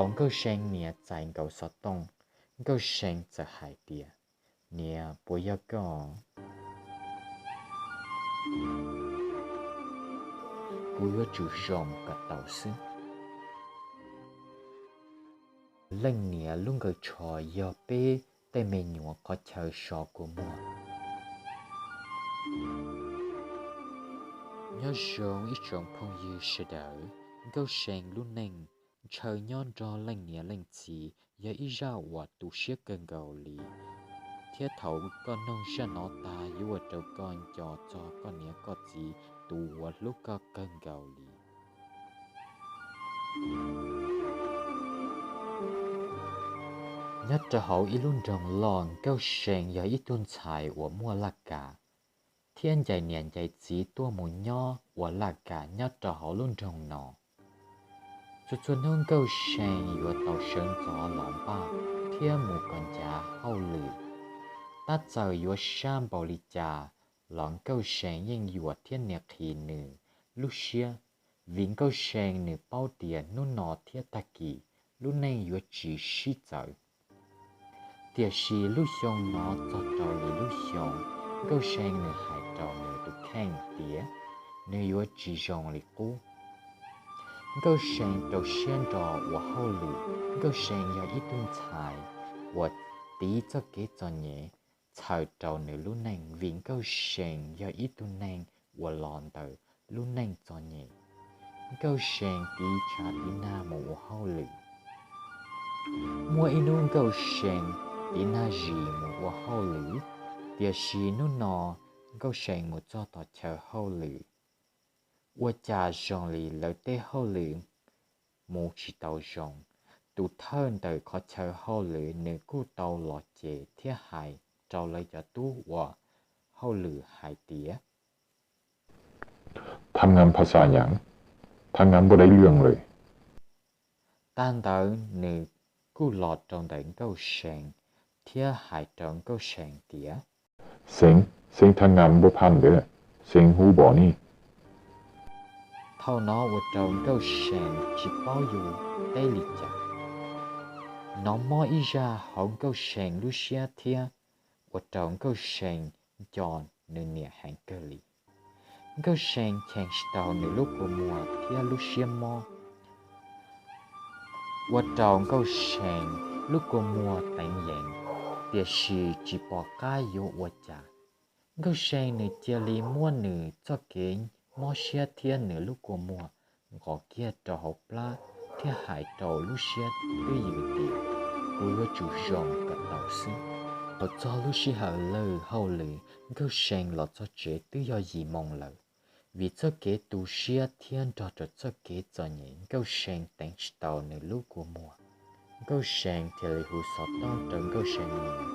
Thaum Nkauj See niam txais nkaus xov tooj, Nkauj See txawm hais tias, Niam, puas yog koj? Kuv yuav tsum zoo kom tau xwb. Leej niam lub nkawm tsho yog peb tej me nyuam qhov chaw so kua muag. Nyob zoo ib tsoom phooj ywg sawv daws, Nkauj See lub neej ntshaw nyob nrog leej niam leej txiv yog ib zaj uas tu siab kawg nkaus li, thiab thaum koj noog zaj no tag yuav ua rau koj nco txog koj niam koj txiv tus uas hlub koj kawg nkaus li. Nyob rau hauv ib lub nroog loj, Nkauj See yog ib tug ntxhais uas muaj laj kam, thiab ncaim niam ncaim txiv tuaj mus nyob ua laj kam nyob rau hauv lub nroog no. Txhua txhua hnub Nkauj See yuav tau sawv ntxov los npaj thiab mus kom ncav hauj lwm. Tab txawm yuav sab npaum li cas los Nkauj See yeej yuam thiab nias qhis nws lub siab, vim Nkauj See nws paub tias hnub no thiab tag kis lub neej yuav tsis sib txawv. Tiam sis lub xyoo no txog rau lwm lub xyoo, Nkauj See nws hais rau nws tus kheej tias nws yuav tsis zoo li qub. Nkauj See rau siab nro ua hauj lwm. Nkauj See yog ib tug ntxhais uas tiv txoj kev txom nyem txhawm rau nws lub neej, vim Nkauj See yog ib tug neeg uas los ntawm lub neej txom nyem. Nkauj See tiv tshav tiv nag mus ua hauj lwm. Muaj ib hnub Nkauj See tiv nag zis mus ua hauj lwm, tiam sis hnub no Nkauj See mus txog tom chaw hauj lwm, ua cas zoo li lawv tej hauj lwm mus tsis tau zoo. Tus thawj ntawm qhov chaw hauj lwm nws kuj tau los cem thiab hais rau lawv cov tub ua hauj lwm hais tias, Tag ntawd nws kuj los rau ntawm Nkauj See thiab hais rau Nkauj See tias, Xeev, Xeev thab ngam npua phaj ntawd, Xeev hu npaum ni. Thaum no ua rau Nkauj See tsis paub yuav teb li cas. Nov mob ib zaj hauv Nkauj See lub siab thiab ua rau Nkauj See nco nws niam heev kawg li. Nkauj See cheem tsis tau nws lub kua muag thiab lub siab mob, ua rau Nkauj See lub kua muag teev yees, tiam sis tsis pom qab yuav ua cas. Nkauj See nws cia li muab nws txoj kev mob siab thiab nws lub kua muag nqos kiag rau hauv plab thiab hais rau lub siab twb yws tias, Kuv yuav tsum zoo kom tau xwb. Thaum txog lub sij hawm lig hauj lwm, Nkauj See los txog tsev twb yog yim moo lawm. Vim txoj kev tu siab thiab nrog rau txoj kev txom nyem, Nkauj See teev tsis tau nws lub kua muag. Nkauj See thiaj li hu xov tooj rau Nkauj See niam.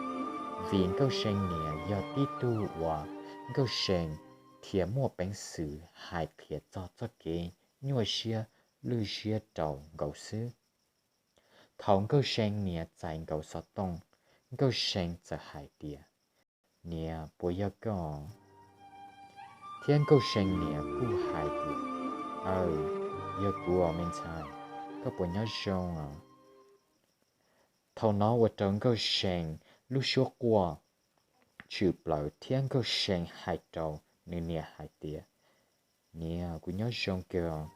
Vim Nkauj See niam yog tib tug uas Nkauj See thiaj muaj peev xwm hais qhia txog txoj kev nyuaj siab lwj siab rau nkaus xwb. Thaum Nkauj See niam txais nkaus xov tooj, Nkauj See txawm hais tias, Niam, puas yog koj? Thiab Nkauj See niam kuj hais tias, Aw, yog kuv os me ntxhais, koj puas nyob zoo os? Thaum no ua rau Nkauj See lub suab quaj tshwm plaws thiab Nkauj See hais rau nws niam hais tias, Niam, kuv nyob zoo kawg.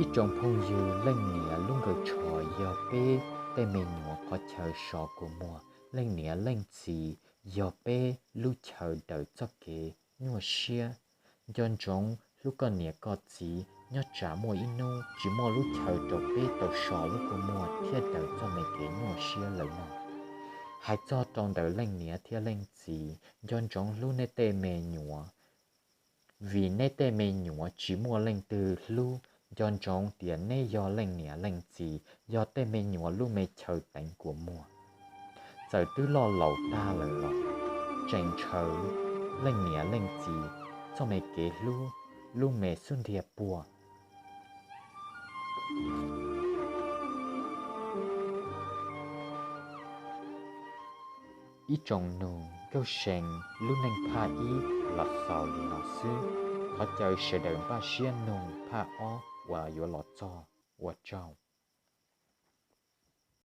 Ib tsoom phooj ywg, leej niam lub nkawm tsho yog peb tej me nyuam qhov chaw so kua muag. Leej niam leej txiv yog peb lub chaw daws txoj kev nyuaj siab. Nco ntsoov hlub koj niam koj txiv, nyob tsam muaj ib hnub tsis muaj lub chaw rau peb tau so lub kua muag thiab daws txoj me kev nyuaj siab lawm no. Hais txog rau ntawm leej niam thiab leej txiv, nco ntsoov hlub nej tej me nyuam. Vim nej tej me nyuam tsis muaj leej twg hlub, nco ntsoov tias neb yog leej niam leej txiv, yog tej me nyuam lub me chaw teev kua muag. Txawm twb loj laus tag lawm los tseem ntshaw leej niam leej txiv txoj me kev hlub lub me xub ntiag puag. Ib tsoom nug, Nkauj See lub neej phaj ib los xaus li no xwb. Thov caw sawv daws npaj siab nug phaj ob uas yuav los txog. Ua tsaug.